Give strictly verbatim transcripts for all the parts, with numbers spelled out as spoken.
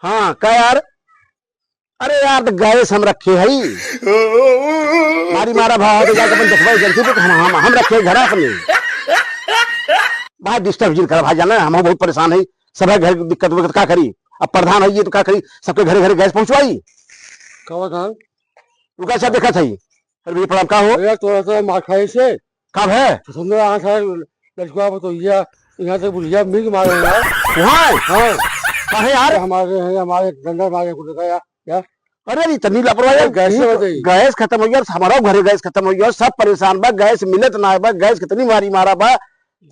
हाँ, का यार? अरे यार, तो गैस हम रखे हई। मारी मारा भाव हो जाए तो अपन देखबे जल्दी तो हम, हम, हम रखे घर अपने। भाई disturb जिन करा भाई, जाना हम बहुत परेशान है, सब घर दिक्कत विक्कत का करी। अब प्रधान है ये तो का करी, सबके घरे घरे गैस पहुंचवाई। का प्रधान? रुका अच्छा देखा था ही। अरे भैया प्रणाम, का हो? अरे यार, तोरा तो मार खाए से। कब है? सुंदर आँख है, लड़का बतौइया, यहाँ से बुढ़िया मिर्ग मारे हैं यार। वहाँ? हाँ। काहे यार? हमारे हैं, हमारे डंडा मारे को देखा यार, यार। अरे, इतनी लापरवाही अरे, यार, गैस से बताइए। गैस खत्म हो गया, हमारा घरे गैस खत्म हो गया, सब परेशान बा, गैस मिलत ना बा, गैस कितनी मारी मारा बा।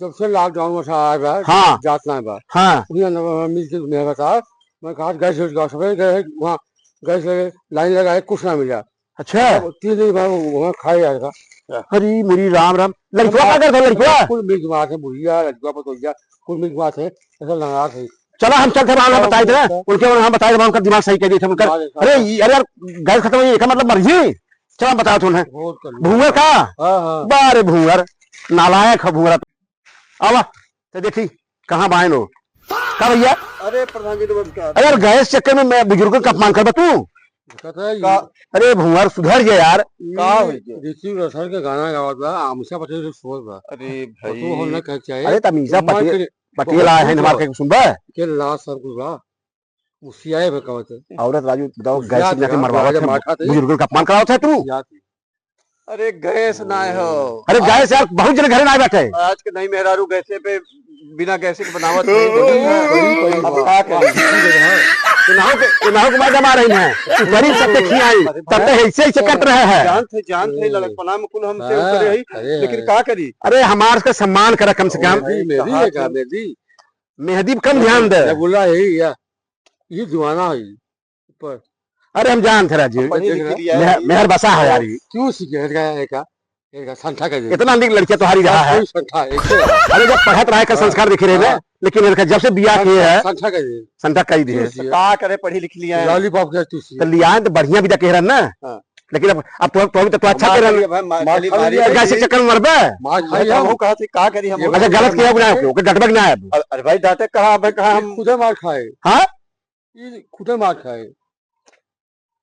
जब से lockdown में से आया बा, हाँ। जात ना बा। हाँ। उन्हीं ने मिल के मेरा बता, मैं कहा, "गैस लेके जाओ।" सबेरे गए, वहाँ गैस लगे, लाइन लगाए, कुछ ना मिला। अच्छा। अब तीन दिन बाद वो वहाँ खाए आएगा। अरे मेरी राम राम, लड़कवा का करता लड़कवा? कुल मिर्ग मार है, बुढ़िया, लड़कवा, पतोहिया, कुल मिर्ग मार है, ऐसा लंगार है। चला हम चलते हैं, वहाँ बताई थे ना, उनके वहाँ बताई थे, उनका दिमाग सही कर दिए थे, उनका, अरे, अरे यार, गैस खत्म हो गई, इसका मतलब मर गई? चला हम बताओ तुम्हें। बहुत कर लिया। भूंगर का? हाँ, हाँ। बारे भूंगर, नालायक है भूंगर। आवा, तो देखी, कहाँ बाएं लो। का भैया? अरे प्रधान जी नमस्कार। अरे यार, गैस चक्कर में मैं बुजुर्गों का अपमान करबा तू? कहता है का? ये अरे भुंवर सुधर जा यार। का हो गया? ऋतिक रोशन के गाना गावत बा, अमीषा पटेल के सोच बा। अरे और तू भाई। होना कह चाहे। अरे त अमीषा पटेल, पटेल आए हैं हमारे के सुनबा? के लास्ट सब कुछ बा। मुसियाए में कहत है। औरत राजू बताओ, गैस में जाके मरवावत है, बुजुर्गों का अपमान करावत है तू। अरे गैस ना हो। अरे गैस यार, बहुत जने घरे ना बैठे। आज के नहीं मेहरारू गैसे पे, बिना गैसे के बनावत है। अब का करी? इनाहू के, इनाहू के मैडम आ रही हैं। गरीब सबके खियाई, तब तो ऐसे, ऐसे कट रहे हैं। जानत है, जानत है, लड़कपना में कुल हमसे ऊपर है, लेकिन का करी? अरे हमार का सम्मान करा कम से कम। मेहदी, मेहदी, मेहदी कम ध्यान दे। बोला है या, ये दीवाना है। पर अरे हम जानत है राजू, मेहर बसा है यार। क्यों सीखे? इनका, इनका, इनका संठा कर दे। इतना नीक लड़किया तोहारी रहा है। संठा, एक अरे जब पढ़त रहा है का संस्कार देखे रहे ना, लेकिन इनका जब से बियाह किए है, संठा कर दे। संठा कर दिए। का करे, पढ़ी लिख लिया है। लॉलीपॉप के तू सी। तो लिया है तो बढ़िया विदा कह रहा ना। हाँ। लेकिन अब, अब तो, तो, तो अच्छा कह रहा ना। मार खाई तो है। कैसे चक्कर में मरबे? मार खाई हम। हम कहा थे, का करी हम? अच्छा, गलत किया, ओके, ओके, डटबा के ना आए। अरे भाई, डांटे कहाँ, भाई, कहाँ हम खुदे मार खाए। हाँ? ये खुदे मार खाए।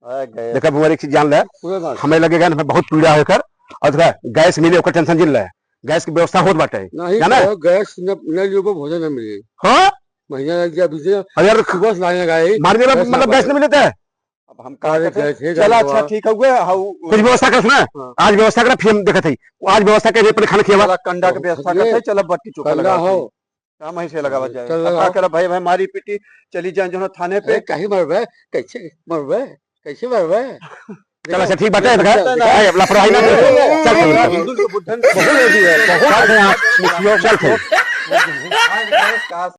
आ, गए। देखा भुंवर, एक चीज जान ले, खुदे मार। हमें लगेगा ना, हमें बहुत पीड़ा है कर, और देखा, गैस मिले, ओकर टेंशन जिन ले, गैस की व्यवस्था होत बाटे, नहीं, जाना? तो गैस न, न लेबो, भोजन न मिले। हाँ? महीना लग गया, बीते। अरे यार, सुबह से लाइन लगाए, मार देला, गैस ना मतलब, गैस पाए। न मिलत है? अब हम का अरे, करते? गैस है, चला, गैस अच्छा, हुआ। ठीक है, हुए, हाँ, वो, कुछ व्यवस्था कर, सुना? हाँ। आज व्यवस्था करा, फिर हम देखत हई। आज व्यवस्था के, अपने खाना खियावा। चला, कंडा के व्यवस्था करते, चला, बट्टी चोखा कंडा लगा हो। दे। काम ऐसे लगावा जाए। चल अब का लगाओ। करब भाई, भाई मारी पीटी चली जाए जो थाने पे। ए, कहीं मरबे, कैसे मरबे, कैसे मरबे? चल, अच्छा, ठीक बात है, चल, देखा? चल, ए, अब लापरवाही ना करो। चल, चल, चल। बुद्धन, बुद्धन। बहुत हो गया, बहुत। चल, चल, चल, चल।